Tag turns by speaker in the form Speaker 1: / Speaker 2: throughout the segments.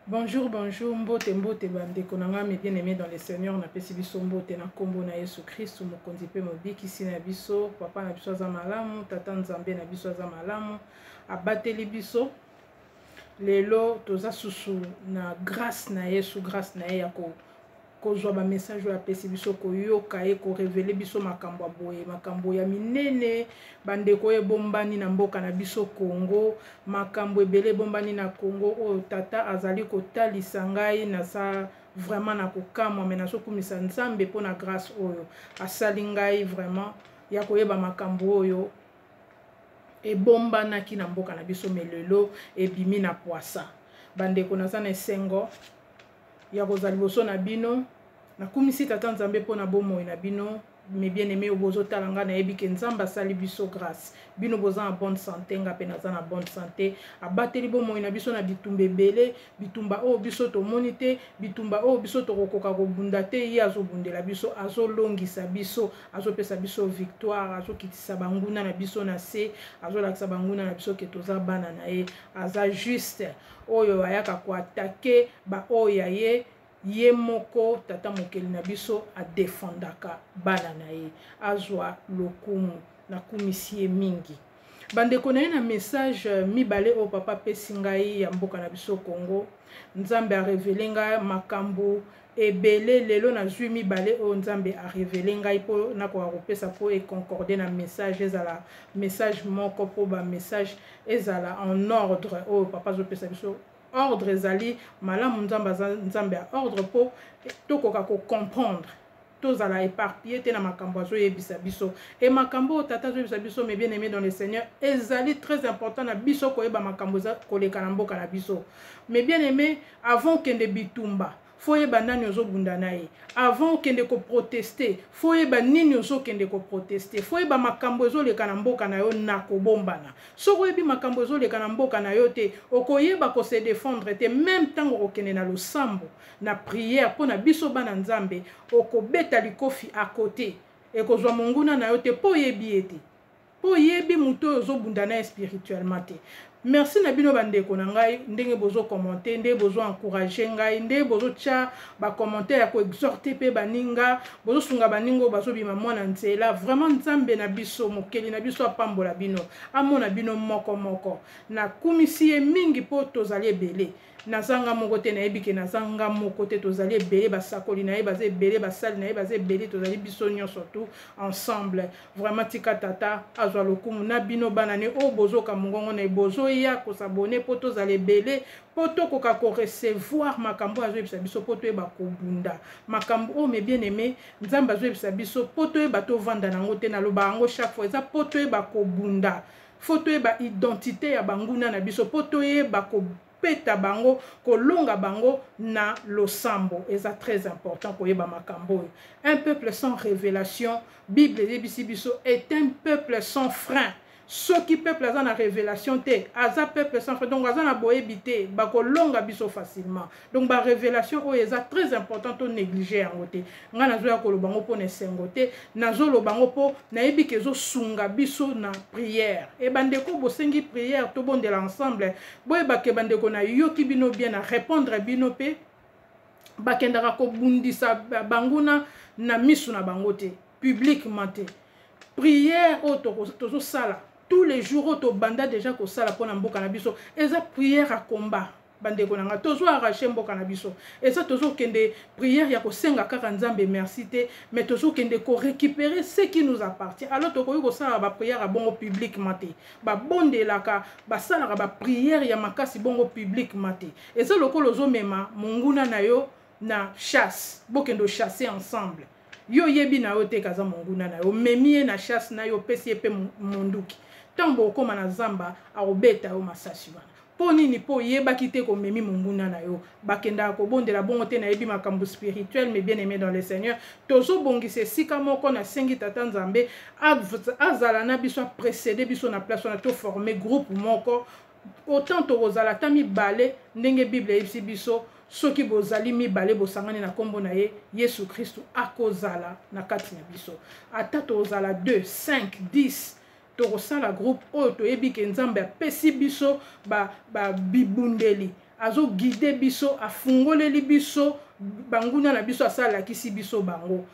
Speaker 1: Bonjour, bonjour, mbote, mbote, bandeko na nga, mes bien-aimés dans le Seigneur, napesi biso mbote na nkombo na Yesu Kristu, mokonzi mpe mobikisi na biso, papa na biso aza malamu, tata Nzambe na biso aza malamu, abateli biso. Lelo toza susu na grâce na Yesu, grâce na ye ya ko kozwa ba message oyo apesi biso, koyoka ye korevele biso makambo ya boye, makambo ya minene, bandeko oyo ebombani na mboka na biso Congo, makambo ebele ebombani na Congo oyo tata azali kotalisa ngai. Naza vraiment na kokamwa, me nazokumisa Nzambe mpo na grâce oyo asali ngai vraiment ya koyeba makambo oyo ebombanaki na mboka na biso, me lelo ebimi na pwasa. Bandeko, naza na esengo ya kozala liboso na bino. Nakumisi tata Nzambe mpo na bomoi na bino, mes bien-aimés oyo bozotala ngai. Nayebi ke Nzambe asali biso grâce, bino boza na bonne santé, nga mpe naza na bonne santé. Abateli bomoi na biso na bitumba ebele, bitumba oyo biso tomoni te, bitumba oyo biso tokokoka kobunda te. Ye azobundela biso, azolongisa biso, azopesa biso victoire, azokitisa banguna na biso na se, azolakisa banguna na biso ke toza bana na ye. Aza juste oyo ayaka koattaquer baoyo ya ye. Ye moko tata mokeli na biso adefendaka bana na ye, azwa lokumu. Nakumisi ye mingi, bandeko na ye. Na message mibale oyo papa apesi ngai ya mboka na biso Congo, Nzambe arévéler ngai makambo ebele. Lelo nazwi mibale oyo Nzambe arévéler ngai mpo nakoka kopesa, mpo econcorde na message, ezala message moko, mpo bamessage ezala en ordre. Oyo papa azopesa biso, ordre ezali malamu. Nzambe aza Nzambe ya ordre, mpo tokoka kocomprendre, tozala éparpillé te na makambo azoyebisa biso. E makambo oyo tata azoyebisa biso, mes bien aimé dans le Seigneur, ezali très important na biso koyeba makambo eza koleka na mboka na biso. Mes bien aimé, avant okende bitumba, faut oyeba nani ozobunda na ye. Avant okende koprotester, faut oyeba nini ozokende koprotester. Faut oyeba makambo ezoleka na mboka na yo na kobombana. Soki oyebi makambo ezoleka na mboka na yo te, okoyeba kose défendre te. Même ntango okokende na losambo, na prière, mpo na biso bana Nzambe, okobeta likofi à côté, ekozwa monguna na yo te, mpo oyebi ye te, mpo oyebi moto oyo ozobunda na ye spirituellement te. Merci na bino, bandeko na ngai, ndenge bozocommenter, ndenge bozoencourager ngai, ndenge bozotya bacommentaire ya koexhorter mpe baninga, bozosunga baninga oyo bazobima mwana nzela. Vraiment, Nzambe na biso, mokeli na biso, apambola bino, amona bino moko moko. Nakumisi ye mingi mpo tozali ebele. Nazanga moko te, nayebi ke naza nga moko te, tozali ebele. Basakoli na ye baza ebele, basali na ye baza ebele, tozali biso nyonso tout ensemble. Vraiment, tika tata azwa lokumu na bino bana ne oyo bozoka mongongo na ye, bozoya kos'abonner mpo tozala ebele, mpo tokoka korecevoir makambo oyo azoyebisa biso, mpo toyeba kobunda makambo oyo. Mes bien aimé, Nzambe azoyebisa biso mpo toyeba tovanda nango te. Naloba yango chaque fois, eza mpo toyeba kobunda, faut toyeba identité ya banguna na biso, mpo toyeba kopeta bango, kolonga bango na losambo. Eza très important koyeba makambo oyo. Un peuple sans révélation, Bible eyebisi biso, est un peuple sans frein. Soki peuple aza na révélation te, aza peuple sans frein, donc aza na boyebi te, bakolonga biso facilement. Donc barévélation oyo eza très important, to néglige yango te. Ngai nazoya koloba yango mpo na esengo te, nazoloba yango mpo nayebi ke ezosunga biso na prière. E bandeko bosengi prière, tobondela ensemble. Boyebake bandeko, nayoki bino bien, na répondre bino mpe. Bakendaka kobundisa banguna na misu na bango te, publiquement te. Prière oyo tozosala tous les jours, oyo tobanda déjà kosala mpona mboka na biso, eza prière ya combat. Bandeko na ngai, tozo arracher mboka na biso. Eza tozokende prière ya kosenga kaka Nzambe merci te, mais tozokende korécupérer ce qui nous appartient. Alors tokoki kosala baprière ya bongo publiquement te. Babondelaka, basalaka baprière ya makasi bongo publiquement te. Eza lokola ozomema monguna na yo na chasse, bokende ochasser ensemble. Yo oyebi na yo te kaza monguna na yo, omemi ye na chasse na yo, opesi ye mpe monduki. Ntango bokóma na zamba, akobeta yo masasi wana. Mpo nini? Mpo oyebaki te komemi monguna na yo. Bakendaka kobondela bongo te. Nayebi makambo spirituel, mais bien aimé dans le Seigneur, tozobongisa esika moko. Nasengi tata Nzambe azala na biso, aprécéder biso na place wana, toformer groupe moko. Autant tokozala ata mibale, ndenge Bible eyebisi biso, soki bozali mibale bosangani na nkombo na ye Yesu Kristu, akozala na kati na biso. Ata tozala 2, 5, 10, tokosala groupe oyo toyebi ke Nzambe apesi biso bibundeli ba. azoguide biso, afungoleli biso banguna na biso, asalakisi biso bango.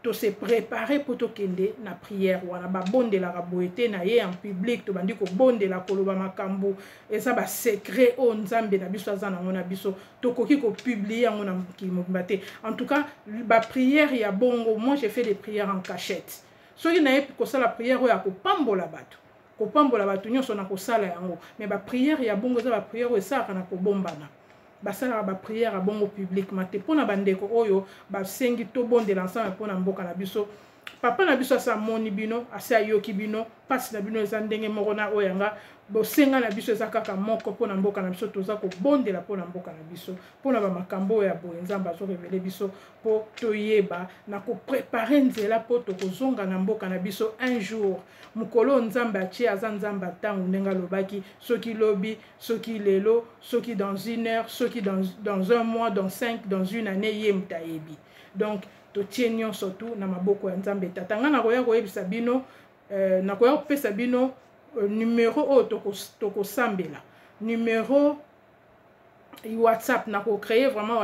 Speaker 1: Tose préparer mpo tokende na prière wana. Babondelaka boye te na ye en public, tobandi kobondela, koloba makambo eza basecret oyo Nzambe na biso aza nango na biso, tokoki kopublier yango na mokili mobimba te. En tout cas, baprière ya bongo, moi j'ai fait des prières en cachette. Soki naye kosala prière oyo ya kopambola bato, kopambola bato nyonso, na kosala yango. Mais baprière ya bongo eza baprière oyo esalaka na kobombana. Basalaka baprière ya bongo publiquement te. Mpona bandeko oyo basengi tobondela ensemble mpona mboka na biso, papa na biso asi amoni bino, asi ayoki bino. Mpasi na bino eza ndenge moko na oyo yanga. Bosenga na biso eza kaka moko mpona mboka na biso. Toza kobondela mpona mboka na biso, mpona bamakambo oyo ya boye Nzambe azorévéler biso mpo toyeba na kopréparer nzela mpo tokozonga na mboka na biso un jour, mokolo Nzambe atie. Aza Nzambe ntango, ndenge alobaki, soki lobi, soki lelo, soki dans une heure, soki dans un mois, dans cinq, dans une année, ye moto ayebi. Donc totie nyonso tu na maboko ya Nzambe Tata. Ngai nakoya koyebisa bino, nakoya kopesa bino numéro oyo tokosambela, numéro WhatsApp. Nakocréer vraiment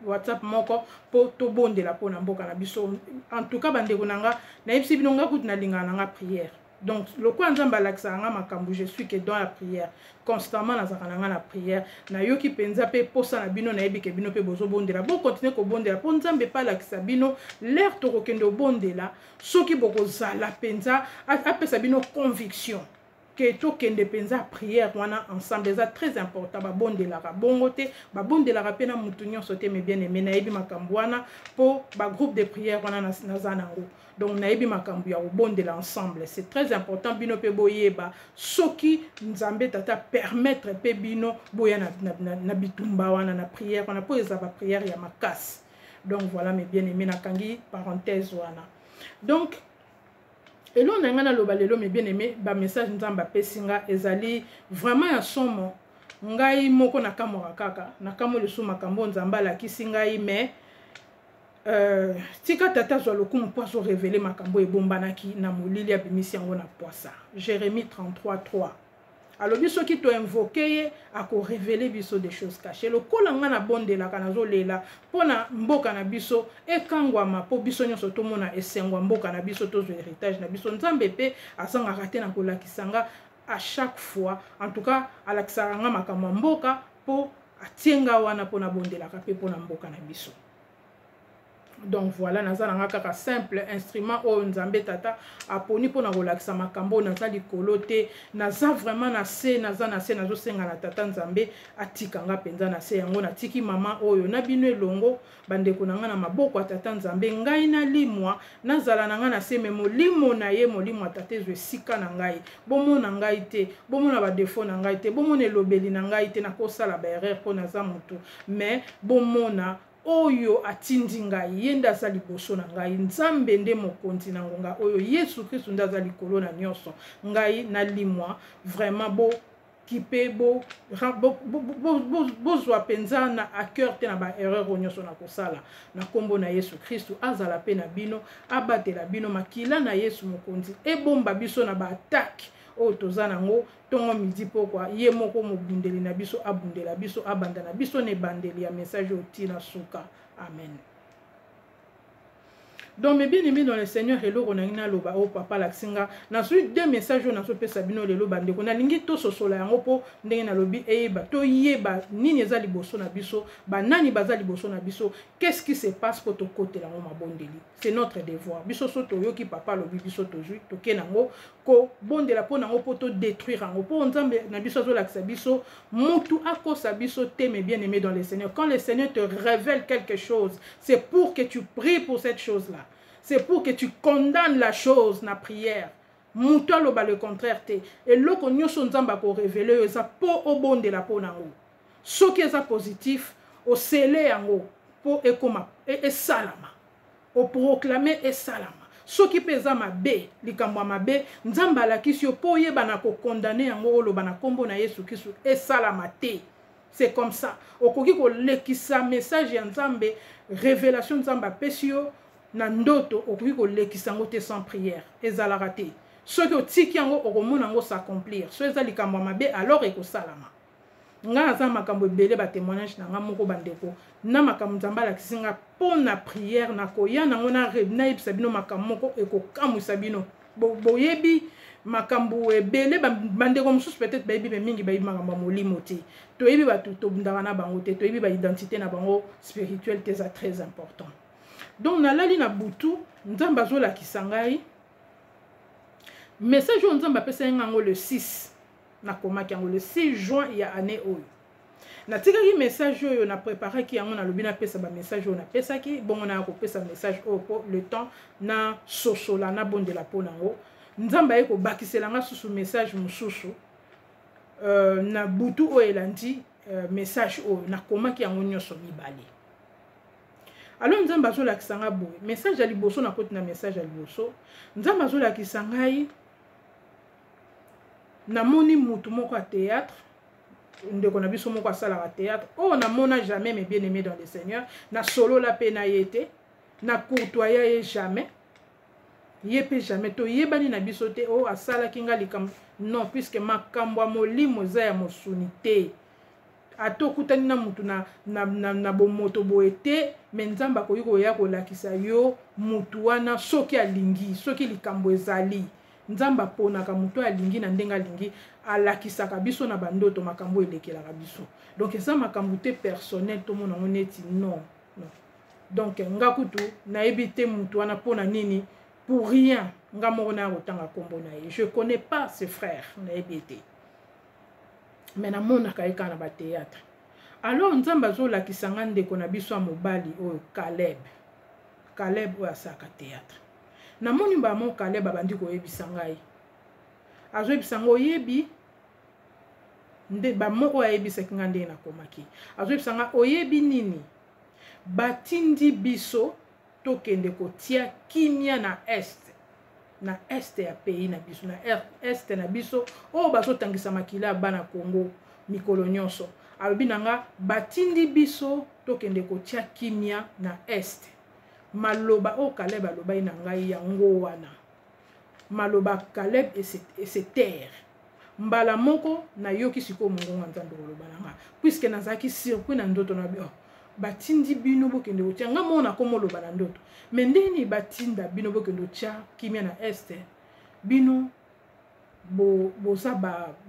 Speaker 1: WhatsApp moko mpo tobondela mpona mboka na biso. En tout cas, bandeko na nga, nayebisi bino, nga kutu nalingaka na nga prière. Donc lokola Nzambe alakisaka nga makambo, je suis que dans la prière constamment. Nazalaka na nga na prière. Nayoki mpenza mpe posa na bino, nayebi ke bino mpe bozobondela. Bocontinuer kobondela mpo Nzambe mpe alakisa bino l'heure tokokende obondela. Soki bokozala mpenza, apesa bino conviction ke tokende mpenza prière wana ensemble. Eza très important. Babondelaka bongo te, babondelaka mpe na mutu nyonso te. Mais bien aimé, nayebi makambo wana mpo bagroupe de prière wana naza nango. Donc nayebi makambo ya kobondela ensemble, c'est très important. Bino mpe boyeba, soki Nzambe Tata permettre mpe bino boya na bitumba wana, na prière wana, mpo eza baprière ya makasi. Donc voilà, mes bien aimé, nakangi parenthèse wana. Donc eloko na ngai naloba lelo, mes bien aimé, bamessage Nzambe apesi nga ezali vraiment ya somo. Ngai moko nakamwaka kaka, nakamwa lisusu makambo Nzambe alakisi ngai. Mais tika Tata azwa lokumu mpo azorévéler makambo ebombanaki na molili, abimisi yango na poisa. Jérémie 33 3 alobi soki toinvoquer ye, akorévéler biso des choses cachées. Lokola ngai nabondelaka, nazolela mpo na mboka na biso ekangwama, mpo biso nyonso tomona esengo ya mboka na biso, tozwa héritage na biso. Nzambe mpe azangaka te na kolakisa nga à chaque fois. En tout cas, alakisaka nga makambo ya mboka mpo atie nga wana mpo nabondelaka mpe mpo na mboka na biso. Donc voilà, naza na nga kaka simple instrument oyo Nzambe Tata aponi mpona kolakisa makambo oyo. Naza likolo te, naza vraiment na se, naza na se. Nazosenga na Tata Nzambe atika nga mpenza na se. Yango natiki mama oyo na bino elongo, bandeko na nga, na maboko ya Tata Nzambe. Ngai nalimwa, nazala na ngai na se, mais molimo na ye, molimo ya Tata ezwa esika na ngai. Bomona ngai te, bomona badéfaut na ngai te, bomona elobeli na ngai te. Nakosala baerreur mpo naza motu, mais bomona oyo atindi ngai, ye nde aza liboso na ngai. Nzambe nde mokonzi na ngonga oyo, Yesu Kristu nde aza likolo na nyonso. Ngai nalimwa vraiment. Bo kipe, bozwa mpenza na à cœur te na baerreur oyo nyonso na kosala. Na nkombo na Yesu Kristu, azala mpe na bino, abatela bino. Makila na Yesu Mokonzi ebomba biso na baattaque oyo toza nango ntongo, midi, pokwa. Ye moko mobundeli na biso abundela biso, abanda na biso na ebandeli ya message oyo ntina suka. Amen. Donc, mes bien-aimés dans le Seigneur, eloko nangi naloba oyo papa alakisi nga, nazwi deux messages oyo nazopesa bino lelo. Bandeko, nalingi tososola yango mpo ndenge nalobi, eyeba, toyeba nini eza liboso na biso, banani baza liboso na biso, qu'est-ce qui se passe, mpo tokotela yango mabondeli. C'est notre devoir. Biso so toyoki papa alobi biso, tozwi, toke nango kobondela mpo nango, mpo todétruire yango, mpo Nzambe na biso azolakisa biso. Mutu akosa biso te. Mes bien-aimés dans le Seigneur, quand le Seigneur te révèle quelque chose, c'est pour que tu pries pour cette chose là c'est pour que tu condamnes la chose na prière. Mutu aloba le contraire te. Eloko nyonso Nzambe akorévéler oyo, eza mpo obondela mpo nango. Soki eza positif, osele yango mpo ekoma, esalama, oproclamer, esalama. Soki mpe eza mabe, likambo ya mabe Nzambe alakisi yo, mpo oyeba na kocondamner yango, oloba na nkombo na Yesu Kristu, esalama te. C'est comme ça okoki kolekisa message ya Nzambe. Révélation Nzambe apesi yo na ndoto, okoki kolekisa yango te sans prière, ezalaka te. Soki otiki yango, okomona yango s'accomplir. So eza likambo ya mabe, alors ekosalama. Nga naza makambo ebele, batémoignage na nga moko, bandeko, na makambo Nzambe alakisi nga mpo na prière. Nakoya nango, nayebisa bino makambo moko ekokamwisa bino. Boyebi makambo ebele, bandeko mosusu peut-être bayebi, me mingi bayebi makambo ya molimo te. Toyebi bato tobundaka na bango te, toyebi baidentité na bango spirituelle te. Eza très important. Donc nalali na butu, Nzambe azolakisa ngai message oyo Nzambe apesaki ngai yango le 6. Nakomaki yango le 6 juin ya année oyo. Natikaki message oyo, napreparaki yango, nalobi napesa bamessage oyo napesaki bongo. Naya kopesa message oyo mpo le temps nasosola, nabondela mpo nango. Nzambe aye kobakisela nga susu message mosusu na butu oyo elandi message oyo nakomaki yango nyonso mibale. Alors Nzambe azolakisa nga boye, message ya liboso, nakoti na message ya liboso, Nzambe azolakisa ngai, namoni mutu moko ya théâtre, ndeko na biso moko asalaka théâtre oyo namona jamais. Mes bien aimé dans le Seigneur, nasolola mpe na ye te, na courtoya ye jamais, ye mpe jamais, toyebani na biso te. Oyo asalaki nga likambo, non, puisque makambo ya molimo eza ya mosuni te. Ata okutani na mutu na bomoto boye te, me Nzambe akoki koya kolakisa yo mutu wana soki alingi. Soki likambo ezali, Nzambe aponaka moto oyo alingi na ndenge alingi, alakisaka biso na bandoto makambo elekelaka biso. Donc eza makambo te personnel, tomona yango neti non, non. Donc nga kutu nayebi te mutu wana mpo na nini. Pour rien nga moko naya kotanga nkombo na ye. Je connais pas ce frère, nayebi ete, me namonaka ye kaka na bathéâtre. Alors Nzambe azolakisa nga ndeko na biso ya mobali oyo Caleb, Caleb oyo asalaka théâtre. Namoni bamo Caleb abandi koyebisa ngai, azoyebisa ngai, oyebi nde bamoko oyo ayebisaki ngai ndenge nakomaki, azoyebisa ngai, oyebi nini, batindi biso tokende kotia kimia na est, na est ya pays na biso, na est na biso oyo bazotangisa makila ya bana Congo mikolo nyonso. Alobi na nga, batindi biso tokende kotia kimia na est. Maloba oyo Caleb alobaki na ngai yango wana. Maloba Caleb ese taire mbala moko, nayoki sikoyo mongongo ya Nzambe koloba na nga, puisque nazalaki surpris na ndoto na oh, batindi bino bokende kotia, nga moko nakomoloba na ndoto, me ndenge nini batinda bino bokende kotia kimia na est? Bino boza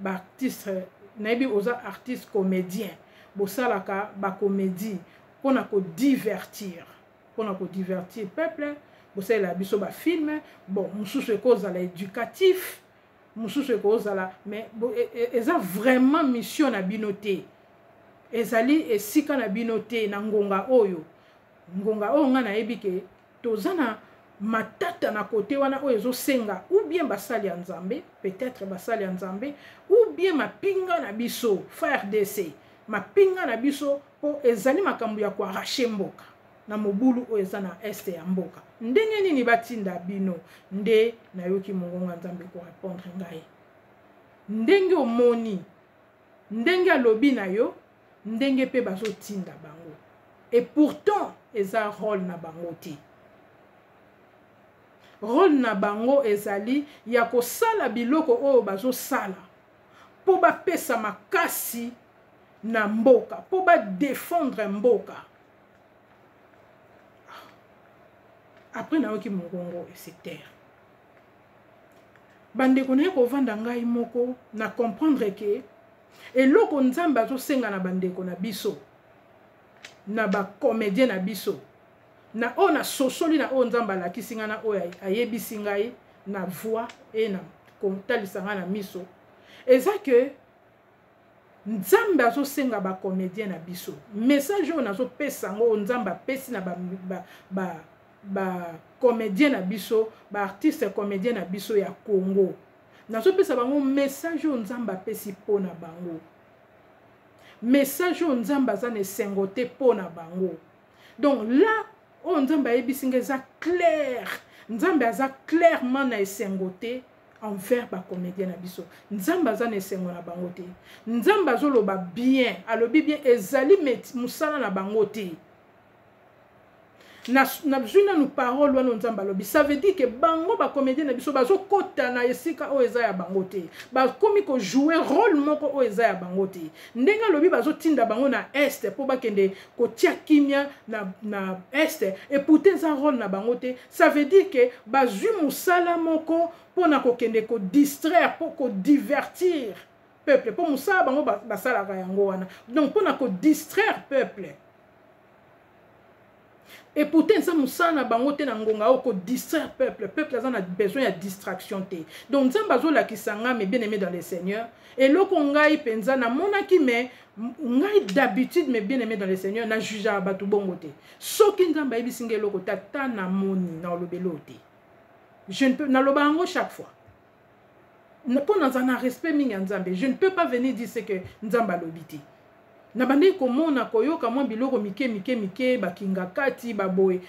Speaker 1: baartiste, ba nayebi oza artiste comédien, bosalaka bacomédie mpona kodivertir, mpona kodivertir peuple, bosalela biso bafilme. Bon, mosusu ekozala éducatif, mosusu ekozala, mais eza vraiment mission na bino te, ezali esika na bino te na ngonga oyo. Ngonga oyo ngai nayebi ke toza na matata na kote wana oyo ezosenga ou bien basali ya Nzambe, peut-être basali ya Nzambe, ou bien mapinga na biso FARDC, mapinga na biso, mpo ezali makambo ya koarracher mboka na mobulu oyo eza na est ya mboka. Ndenge nini batinda bino? Nde nayoki mongongo ya Nzambe korépondre ngai, ndenge omoni, ndenge alobi na yo, ndenge mpe bazotinda bango, et pourtant eza rôle na bango te. Rôle na bango ezali ya kosala biloko oyo bazosala mpo bapesa makasi na mboka, mpo badéfendre mboka. Après nayoki mongongo ese taire. Bandeko, naye kovanda ngai moko na comprendre ke eloko Nzambe azosenga na bandeko na biso, na bacomédien na biso, na oyo nasosoli, na oyo Nzambe alakisi ngai, na oyo ayebisi ngai na voix e na kotalisa ngai na miso, eza ke Nzambe azosenga bacomédien na biso. Message oyo nazopesa yango, oyo Nzambe apesi na bacomédien na biso, baartiste comédien na biso ya Congo, nazopesa bango message oyo Nzambe apesi mpo na bango, message oyo Nzambe aza na esengo te mpo na bango. Donc là oyo Nzambe ayebisi nga eza clair, Nzambe aza clairement na esengo te envers bacomédien na biso. Nzambe aza na esengo na bango te. Nzambe azoloba bien, alobi bien, ezali mosala na bango te. Nazwi nanu parole wana Nzambe alobi. Ça veut dire que bango bacomédien na biso bazokota na esika oyo eza ya bango te, bakomi kojouer rôle moko oyo eza ya bango te. Ndenge alobi, bazotinda bango na Est mpo bakende kotia kimia na Est, et pourtant eza rôle na bango te. Ça veut dire que bazwi mosala moko mpona kokende kodistraire, mpo kodivertir peuple, mpo mosala bango basalaka yango wana. Donc mpona kodistraire peuple, et pourtant eza mosala na bango te. Na ngonga oyo kodistraire peuple, peuple aza na besoin ya distraction te. Donc Nzambe azolakisa nga, mes bien aimé dans le Seigneur, eloko ngai mpenza namonaki. Mais ngai d'habitude, mes bien aimé dans le Seigneur, najugeaka bato bongo te. Soki Nzambe ayebisi ngai eloko te, ata namoni, na olobeli oyo te. Je ne peux, naloba yango chaque fois mpo naza na respect mingi ya Nzambe. Je ne peux pas venir dire ce que Nzambe alobi te. Na bandeki komona, koyoka mwa biloko mike mike mike, bakinga kati baboye,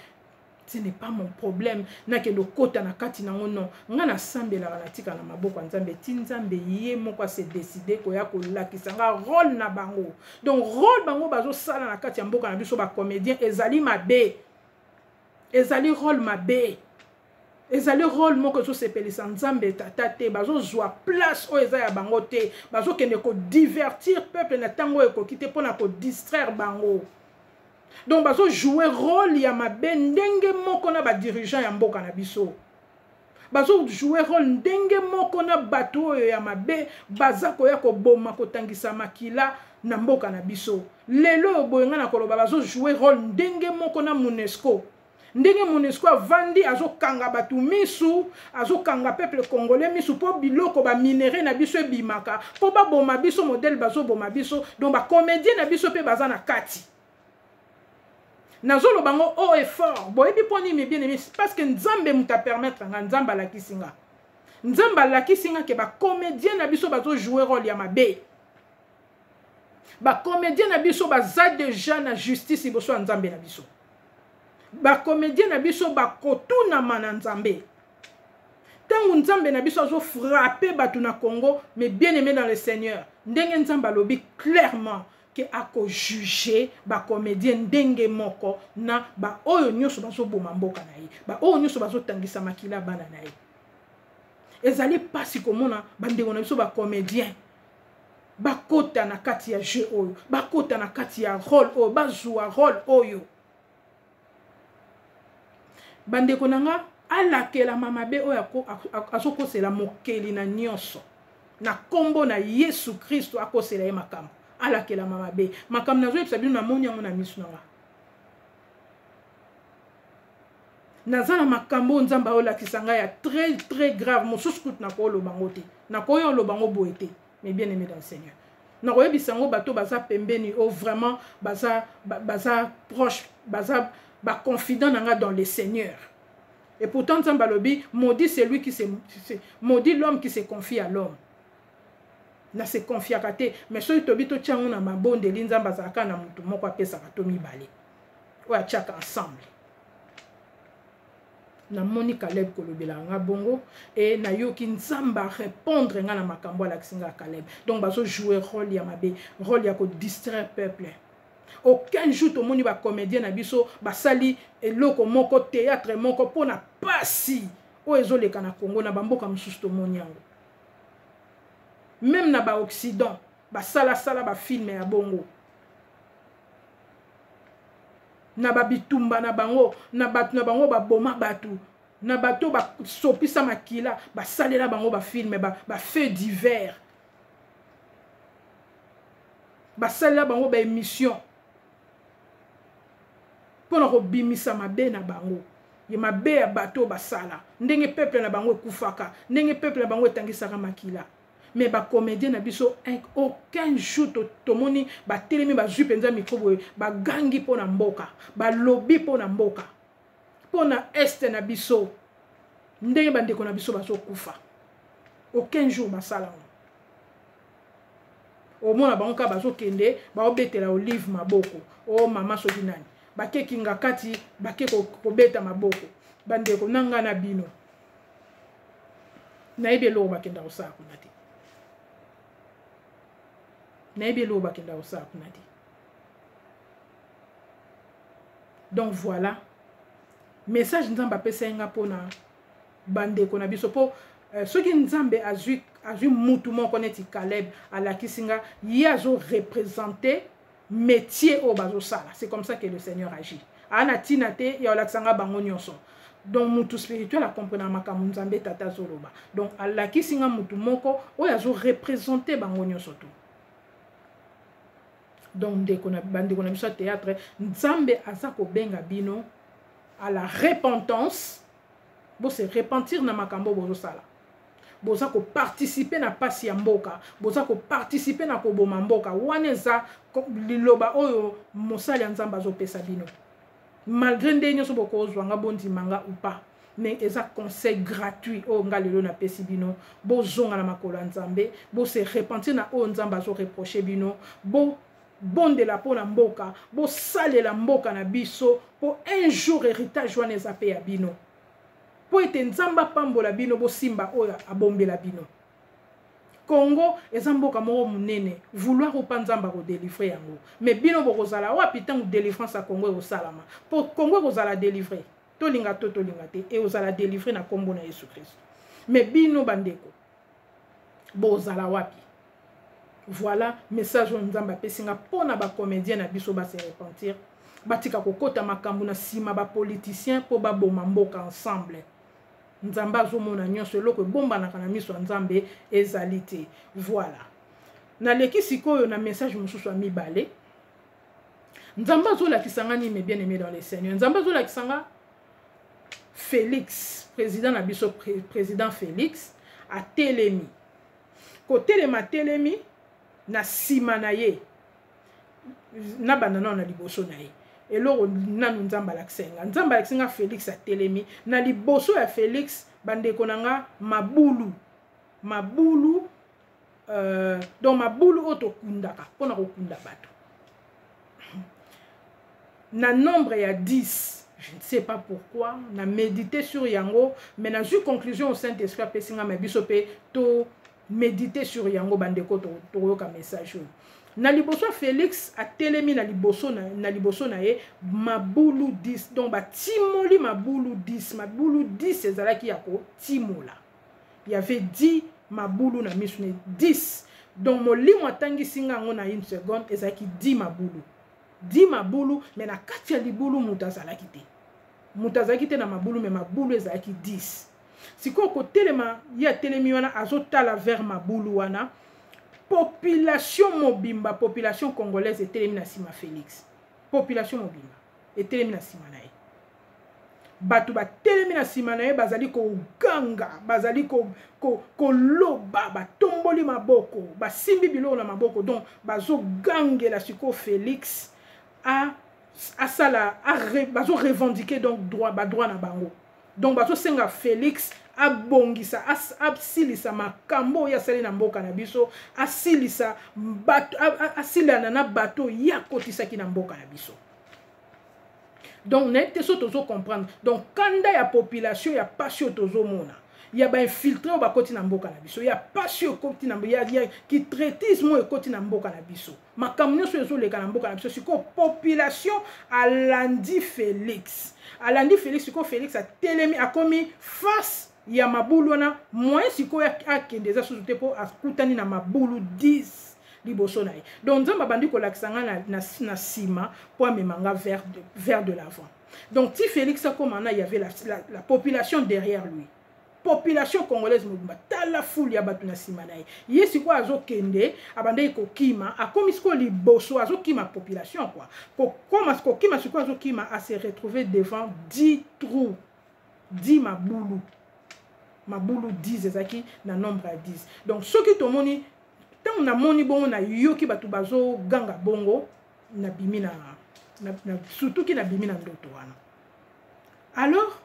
Speaker 1: ce n'est pas mon problème. Nakende okota na kati nango, non. Nga nasambelaka, natika na maboko ya Nzambe ti Nzambe ye moko ase décide koya kolakisa nga rôle na bango. Donc rôle bango bazosala na kati ya mboka na biso, bacomédien, ezali mabe, ezali rôle mabe, ezali rôle moko ezosepelisa Nzambe Tata te. Bazozwa place oyo eza ya bango te, bazokende kodivertir peuple na ntango oyo ekoki te mpona kodistraire bango. Donc bazojouer rôle ya mabe ndenge moko na badirigeant ya mboka na biso, bazojouer rôle ndenge moko na bato oyo ya mabe baza koya koboma, kotangisa makila na mboka na biso lelo oyo boye. Ngai na koloba, bazojouer rôle ndenge moko na MONUSCO. Ndenge MONUSCO avandi, azokanga bato misu, azokanga peuple congolais misu mpo biloko baminerais na biso ebimaka, mpo baboma biso modèle bazoboma biso. Donc bacomédien na biso mpe baza na kati. Nazoloba ngo haut et fort. Boyebi mpo nini, bien aimé? Parce que Nzambe moto apermettre nga, Nzambe alakisi nga, Nzambe alakisi nga ke bacomédien na biso bazojouer rôle ya mabe. Bacomédien na biso baza déjà na justice liboso ya Nzambe na biso. Bacomédien na biso bakotunama na Nzambe ntango Nzambe na biso azofrapper bato na Congo. Mais bien aimé dans le Seigneur, ndenge Nzambe alobi clairement ke akojuger bacomédien ndenge moko na baoyo nyonso bazoboma mboka na ye, baoyo nyonso bazotangisa makila bana na ye. Ezali mpasi komona bandeko na biso bacomédien bakota na kati ya jeu oyo, bakota na kati ya rôle oyo, bazwa rôle oyo. Bandeko na nga, alakelama mabe oyo azokosela mokeli na nyonso na nkombo na Yesu Kristo. Akosela ye makambo, alakelama mabe. Makambo nazoyebisa bino, namoni yango na miso na nga. Naza na makambo oyo Nzambe aolakisa ngai ya très très grave. Mosusu kutu nakoloba yango te, nakoya oloba yango boye te. Mais bien aimé dans le Seigneur, nakoyebisa yango bato baza pembeni oyo vraiment baza proche, baza baconfident na nga dans le Seigneur. Et pourtant Nzambe alobi: maudit celui qui se, maudit l'homme qui se confie à l'homme. Na se confiaka te, mais soki tobi totia yango na mabondeli, Nzambe azalaka na motu moko apesaka to mibale oyo atiaka ensemble. Namoni Caleb kolobela nga bongo e nayoki Nzambe arépondre nga na makambo alakisi nga Caleb. Donc bazojouer rôle ya mabe, rôle ya kodistraire peuple. Aucun jour tomoni bacomédien na biso basali eloko moko, théâtre moko mpona pasi oyo ezoleka na Congo. Na bamboka mosusu tomoni yango, même na baoccident basalasala bafilm ya bongo na babitumba na bango, na bato na bango baboma bato, na bato basopisa makila, basalela bango bafilm, bafait divers, basalela bango baémission mpona kobimisa mabe na bango, ye mabe ya bato basala, ndenge peuple na bango ekufaka, ndenge peuple na bango etangisaka makila. Mais bacomédien na biso, aucun jour tomoni batelemi, bazwi mpenza micro boye, bagangi mpo na mboka, balobi mpo na mboka, mpo na Est na biso, ndenge bandeko na biso bazokufa. Aucun jour basala ngo. Omona bango kaka bazokende, baobetela Olive maboko, o mama soki nani, bakekinga kati, bake kobeta maboko. Bandeko na ngai na bino, nayebi eloko bakenda kosala kuna te, nayebi eloko bakenda kosala kuna te. Donc voilà. Message Nzambe apesaki nga mpona bandeko na biso, mpo soki Nzambe azwi mutu moko neti Caleb, alakisi nga ye azoreprésenter métier oyo bazosala. C'est comme ça que le Seigneur agit. Aa na ntina te ya olakisa nga bango nyonso. Donc mutu spirituel acomprena makambo Nzambe Tata azoloba. Donc alakisi nga mutu moko oyo azoreprésenter bango nyonso tu. Donc ndeko na bandeko na biso ya théâtre, Nzambe aza kobenga bino à la repentance. Bose repentir na makambo bozosala. Boza koparticiper na pasi ya mboka, boza koparticiper na koboma mboka. Wana eza liloba oyo mosali ya Nzambe azopesa bino. Malgré nde nyonso bokozwanga, bondimanga ou pas, mais eza conseil gratuit oyo nga lelo napesi bino. Bozonga na makolo ya Nzambe, bose repentir na oyo Nzambe azoreprocher bino, bobondela mpo na mboka, bosalela mboka na biso, mpo un jour héritage wana eza mpe ya bino, mpo ete Nzambe apambola bino, bosimba oyo abombela bino. Congo eza mboka moko monene. Vouloir ou pas, Nzambe akodélivrer yango. Mais bino bokozala wapi ntango délivrance ya Congo ekosalama? Mpo Congo ekozala délivré, tolinga to tolinga te, ekozala délivré na nkombo na Yesu Kristo. Mais bino bandeko, bozala wapi? Voilà message oyo Nzambe apesi nga mpo na bacomédien na biso: base repentir, batika kokɔta makambo na nsima bapoliticien mpo baboma mboka ensemble. Nzambe azomona nyonso, eloko ebombanaka na miso ya Nzambe ezali te. Voilà, naleki sikoyo na message mosusu ya mibale. Nzambe azolakisa nga nini, bien aimé dans le Seigneur? Nzambe azolakisa nga Félix, président na biso, président Félix atelemi. Kotelema, atelemi na nsima na ye. Nabanda nano na liboso na ye. Eloko nanu Nzambe alakisa nga, Nzambe alakisi nga Félix atelemi na liboso ya Félix, bandeko na nga, mabulu, mabulu, donc mabulu oyo tokundaka mpona kokunda bato na nombre ya 10. Je ne sais pas pourquoi na médité sur yango, mais nazwi conclusion au Saint Esprit apesi nga. Ma biso mpe to méditer sur yango, bandeko. Tokoyoka message oyo na liboso ya Félix. Atelemi na liboso na ye mabulu 10, donc batimoli mabulu 10. Mabulu 10 ezalaki ya kotimola. Y avait 10 mabulu na miso ne, 10. Donc molimo atangisi nga yango na une seconde. Ezalaki 10 mabulu, 10 mabulu, mais na kati ya libulu moto azalaki te. Moto azalaki te na mabulu, mais mabulu ezalaki 10. Sikoyo kotelema, ye atelemi wana, azotala vers mabulu wana. Population mobimba, population congolaise etelemi na nsima Félix. Population mobimba etelemi na nsima na ye. Bato batelemi na nsima na ye, bazali koganga, bazali koloba, batomboli maboko, basimbi biloko na maboko, donc bazogangela sikoyo Félix asala. Bazorevendiquer donc droit, badroit na bango. Donc bazosenga Félix abongisa, asilisa makambo oyo asali na mboka na biso, asilisa bato, asilana na bato oyo akotisaki na mboka na biso. Donc nayebi te so tozocomprendre. Donc kanda ya population, ya pasi oyo tozomona, ya bainfiltré oyo bakoti na mboka na biso, ya pasi oyo ekoti na ya kitraitisme oyo ekoti na mboka na biso, makambo nyonso ezoleka na mboka na biso. Sikoyo population alandi Félix, alandi Félix. Sikoyo Félix atelemi, akomi face ya mabulu wana. Moyen sikoyo akende eza susu te, mpo akutani na mabulu 10 liboso na ye. Donc Nzambe abandi kolakisa nga na nsima mpo amema nga vers de l'avant. Donc ti Félix akoma na, il y avait la population derrière lui, population congolaise mobimba. Tala foule ya bato na nsima na ye. Ye sikoyo azokende, abandaki kokima, akomi sikoyo liboso, azokima population quoi. Kokoma, kokima, sikoyo azokima, ase retrouver devant 10 trous, 10 mabulu, mabulu 10 ezalaki na nombre ya 10. Donc soki tomoni, ntango namoni bongo, nayoki bato bazoganga bongo, nabimi na surtout nabimi na ndoto wana. Alors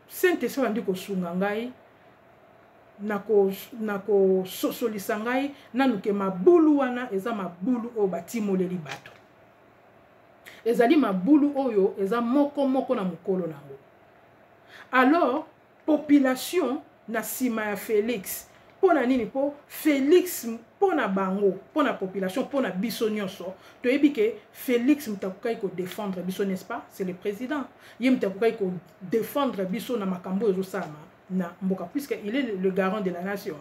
Speaker 1: Saint Esprit abandi kosunga ngai na kososolisa ngai nanu ke mabulu wana eza mabulu oyo batimoleli bato, ezali mabulu oyo eza moko moko na mokolo nango. Alors population na nsima ya Félix. Mpo na nini? Mpo Félix, mpo na bango, mpo na population, mpo na biso nyonso, toyebi ke Félix moto akokaki kodéfendre biso, n'est-ce pas? C'est le président, ye moto akokaki kodéfendre biso na makambo oyo ezosalama na mboka, puisque il est le garant de la nation.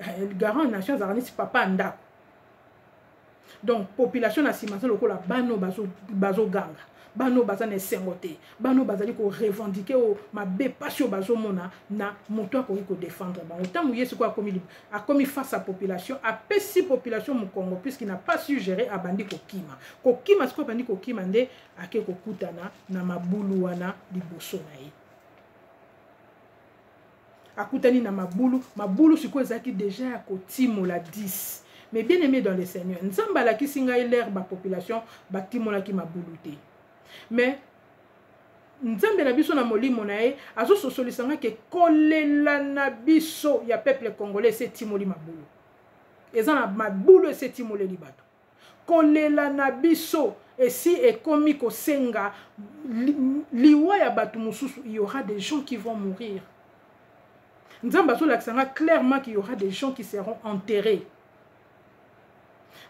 Speaker 1: Le garant de la nation azalaka neti papa ya ndako. Donc population na nsima aza lokola bana oyo bazoganga, bana oyo baza na esengo te, bana oyo bazali korevendiquer oyo mabe, mpasi oyo bazomona na moto akoki kodéfendre bango. Ntango ye sikoyo akomi face à population, apesi population mokongo, puisqu'il n'a pas su gérer, abandi kokima, kokima. Sikoyo abandi kokima nde ake kokutana na mabulu wana liboso na ye. Akutani na mabulu. Mabulu sikoyo ezalaki déjà ya kotimola 10. Mais bien aimé dans le Seigneur, Nzambe alakisi ngai l'heure bapopulation batimolaki mabulu te. Mais Nzambe na biso, na molimo na ye, azososolisa nga ke kolela na biso ya peuple congolais ese etimoli mabulu. Eza na mabulu ese etimoleli bato. Kolela na biso esi ekomi kosenga liwa ya bato mosusu. Il y aura des gens qui vont mourir. Nzambe azolakisa nga clairement qu'il y aura des gens qui seront enterrés.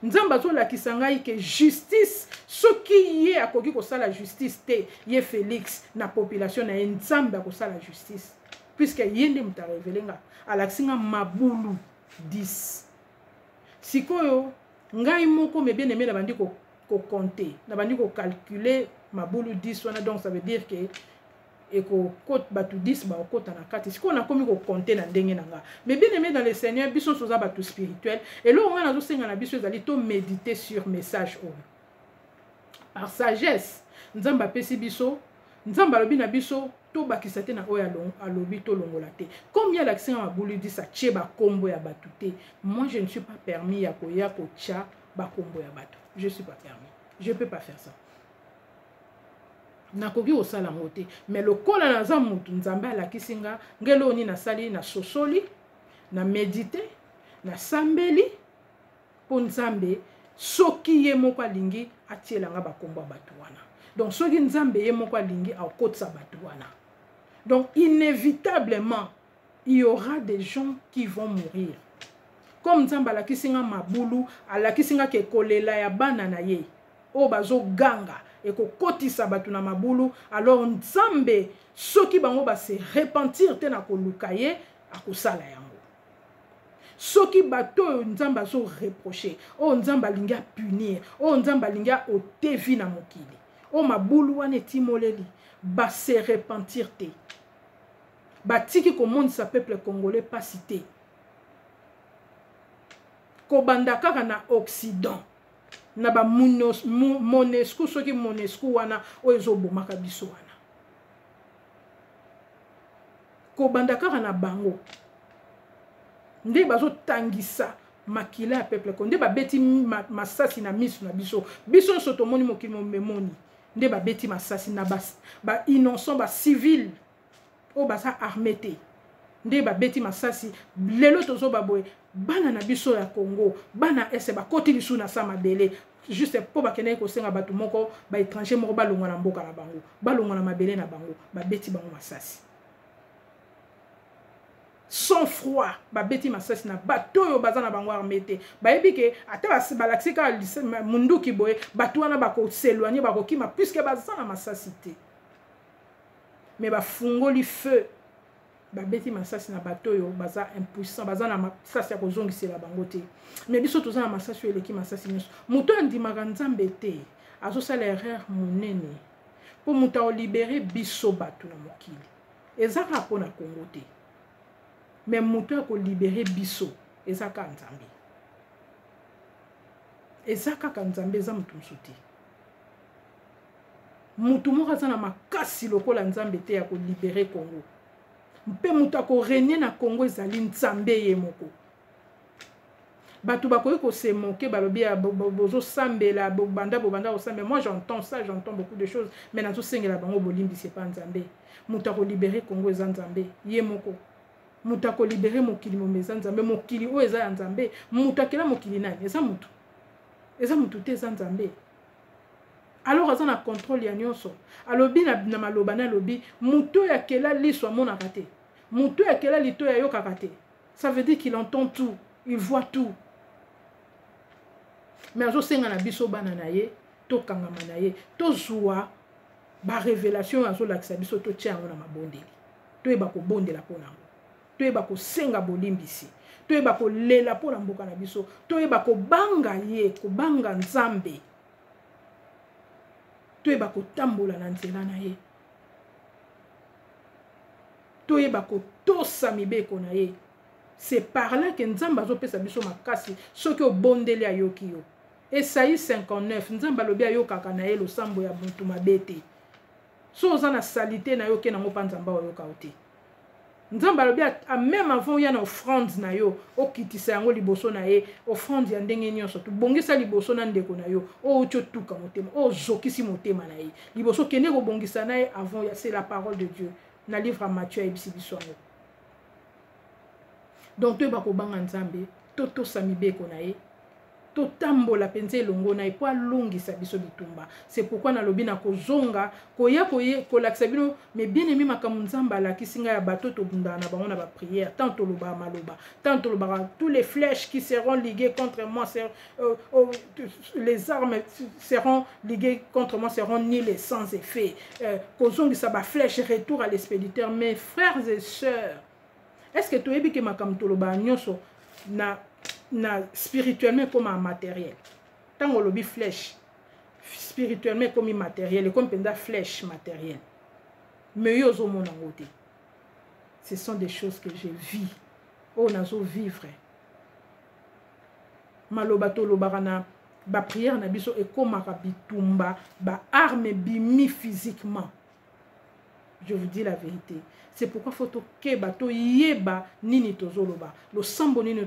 Speaker 1: Nzambe azolakisa ngai ke justice, soki ye akoki kosala justice te, ye Félix, na population na ye, Nzambe akosala justice, puisque ye nde moto arévéler nga, alakisi nga mabulu 10. Sikoyo ngai moko, mes bien aimé, nabandi kocompter, nabandi kocalculer mabulu 10 wana. Donc ça veut dire que ekokota bato 10, bakokota na kati. Sikoyo nakomi kocompter na ndenge na nga. Mais bien aimé dans le Seigneur, biso nyonso oza bato spirituel. Eloko ngai nazosenga na biso ezali toméditer sur message oyo. Par sagesse Nzambe apesi biso, Nzambe alobi na biso, tobakisa te na oyo alobi, tolongola te. Comme ye alakisi nga mabulu 10, atie bakombo ya bato te, moi je ne suis pas permis ya koya kotia bakombo ya bato. Je suis pas permis, je peux pas faire ça, nakoki kosala yango te. Mais lokola naza motu, Nzambe alakisi nga ngelo oyo nini nasali, nasosoli, na méditer, nasambeli mpo Nzambe, soki ye moko alingi, atielanga bakombo ya bato wana. Donc soki Nzambe ye moko alingi, akotisa bato wana. Donc inévitablement, il y aura des gens qui vont mourir. Comme Nzambe alakisi nga mabulu, alakisi nga ke kolela ya bana na ye oyo bazoganga ekokotisa bato na mabulu. Alors Nzambe, soki bango base repentir te na koluka ye, akosala yango. Soki bato oyo Nzambe azoreprocher, oyo Nzambe alingi apunir, oyo Nzambe alingi aôter vie na mokili, oyo mabulu wana etimoleli, base repentir te, batiki komonisa peuple congolais mpasi te, kobanda kaka na Occident, na baMONUSCO, soki MONUSCO wana oyo ezobomaka biso wana, kobanda kaka na bango nde bazotangisa makila ya peuple ko, nde babeti masasi na miso na biso. Biso nyonso tomoni, mokili momemoni nde babeti masasi na bainnocent, bacivile oyo baza armé te, nde babeti masasi. Lelo tozoba boye, bana na biso ya Congo, bana ese bakoti lisusu na sa mabele, juste mpo bakendaki kosenga bato moko, baétranger moko, balongwa na mboka na bango, balongwa na mabele na bango. Babeti bango masasi sans froid, babeti masasi na bato oyo baza na bango armé te. Bayebi ke ata balakisi kaka munduki boye, bato wana bakos'éloigner, bakokima, puisque baza na masasi te. Mais bafungoli feu, babeti masasi na bato oyo baza impuissant, baza na masasi ya kozongisela bango te. Mais biso toza na masasi oyo eleki masasi nyonso. Moto oyo andimaka Nzambe te azosala erreur monene, mpo moto aolibérer biso bato na mokili eza kaka mpo na Kongo te, mais moto ya kolibérer biso eza kaka Nzambe, eza kaka Nzambe, eza moto mosusu te. Motu moko aza na makasi lokola Nzambe te ya kolibérer Kongo, mpe moto akorégner na Kongo ezali Nzambe ye moko. Bato bakoki kose moquer, balobi bozosambela, bobanda bobanda kosambela. Moi j'entends ça, j'entends beaucoup de choses, mais nazosengela bango bolimbisi epa Nzambe. Moto akolibérer Kongo eza Nzambe ye moko. Moto akolibérer mokili momo eza Nzambe. Mokili oyo eza ya Nzambe. Moto akela mokili nani? Eza motu? Eza motu te, eza Nzambe. Alors aza na contrôle ya nyonso. Alobi na maloba na alobi, moto oyo akela liso amonaka te? Moto oyo akela litoyi ayokaka te? Ça veut dire qu'il entend tout, il voit tout. Mais azosenga na biso bana na ye, tokangama na ye, tozwa ba révélation azolakisa biso, totia yango na mabondeli, toyeba kobondela mpo na yango, toyeba kosenga bolimbisi, toyeba kolela mpo na mboka na biso, toyeba kobanga ye, kobanga Nzambe, toyeba kotambola na nzela na ye, toyeba kotosa mibeko na ye. C'est par là que Nzambe azopesa biso makasi. Soki obondeli, ayoki yo. Esaïe 59, Nzambe alobi ayokaka na ye losambo ya motu mabe te. So oza na saleté na yo, oke nango mpa Nzambe, aoyoka yo te. Nzambe alobi même avant oya na offrande na yo, okitisa yango liboso na ye, offrande ya ndenge nyonso, tobongisa liboso na ndeko na yo oyo oti otuka motema, oyo ozokisi motema na ye. Liboso okende kobongisa na ye avant. C'est la parole de Dieu na livre ya Matthieu, ayebisi biso yango. Donc toyeba kobanga Nzambe, totosa mibeko na ye, totambola mpenza elongo na ye mpo alongisa biso bitumba. C'est pourquoi nalobi na kozonga koya kolakisa bino, mes bien aimé, makambo Nzambe alakisi ngai ya bato tobundaka na bango na baprière. Tant tolobaka maloba, tant tolobaka, tous les flèches qui seront liguées contre moi ser, les armes seront liguées contre moi seront nulles et sans effet. Kozongisa baflèche, retour à l'expéditeur. Mes frères et sœurs, est ce que toyebi ke makambo tolobaka nyonso na spirituellement ekóma matériel? Ntango olobi flèche, spirituellement ekomi matériel, ekomi mpenza flèche matériel, mais yo ozomona yango te. Ce sont des choses que je vis, oyo nazovivre. Maloba tolobaka na baprière na biso ekomaka bitumba, baarme ebimi physiquement. Je vous dis la vérité. C'est pourquoi faut tokeba, toyeba nini tozoloba, losambo nini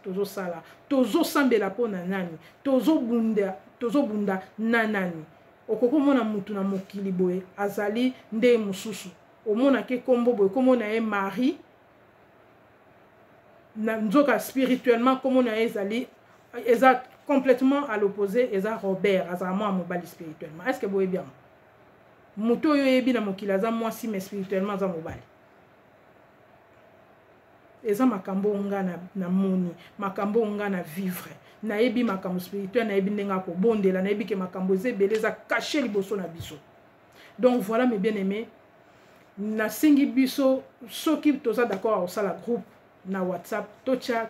Speaker 1: tozosala, tozosambela mpo na nani, tozobunda, tozobunda na nani. Okoki omona mutu na mokili boye azali nde mosusu, omonaki nkombo boye, nkombo na ye Marie, na nzoka spirituellement nkombo na ye ezali, eza complètement à l'opposé, eza Robert, azala mwana mobali spirituellement. Est ce que boyebi yango? Moto oyo oyebi na mokili aza mwasi, mais spirituellement aza mobali. Eza makambo nga namoni, makambo nga na vivre. Nayebi makambo spirituel, nayebi ndenge akobondela, nayebi ke makambo eza ebele, eza caché liboso na biso. Donc voilà, mes bien aimés, nasengi biso, soki toza d'accord akosala groupe na WhatsApp, totya,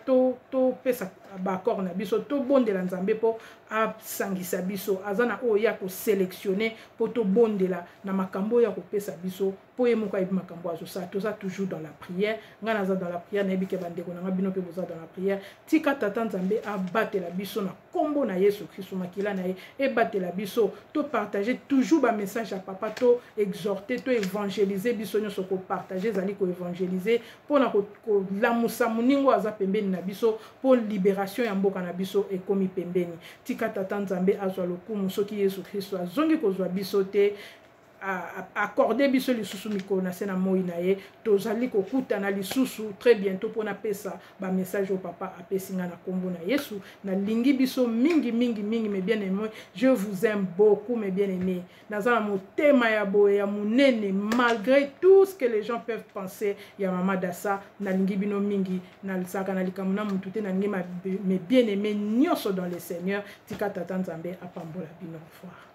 Speaker 1: topesa to baaccord na biso, tobondela Nzambe mpo asangisa biso. Aza na oyo ya kosélectionner mpo tobondela na makambo oyo akopesa biso, mpo ye moko ayebi makambo azosala. Toza toujours dans la prière. Ngai naza dans la prière, nayebi ke bandeko na nga, bino mpe boza dans la prière. Tika Tata Nzambe abatela biso na nkombo na Yesu Kristu, makila na ye ebatela biso. Topartage toujours bamessage ya papa, to exhorte, to évangéliser biso nyonso. Kopartage ezali koévangéliser mpona kolamusa moningo aza pembeni na biso, mpo libération ya mboka na biso ekomi pembeni. Tika Tata Nzambe azwa lokumu. Soki Yesu Kristo azongi kozwa biso te, accorde biso lisusu mikolo na se na moi na ye, tozali kokutana lisusu très bientôt mpona pesa bamessage oyo papa apesi nga na nkombo na Yesu. Nalingi biso mingi mingi mingi, mes bien aimé. Je vous aime beaucoup, mes bien aimé. Naza na motema ya boye ya monene, malgré tout ce que les gens peuvent penser ya mama Dasa. Nalingi bino mingi, nazalaka na likambo na mutu te. Nalingi mes bien aimé nyonso dans le Seigneur. Tika Tata Nzambe apambola bino. Au revoir.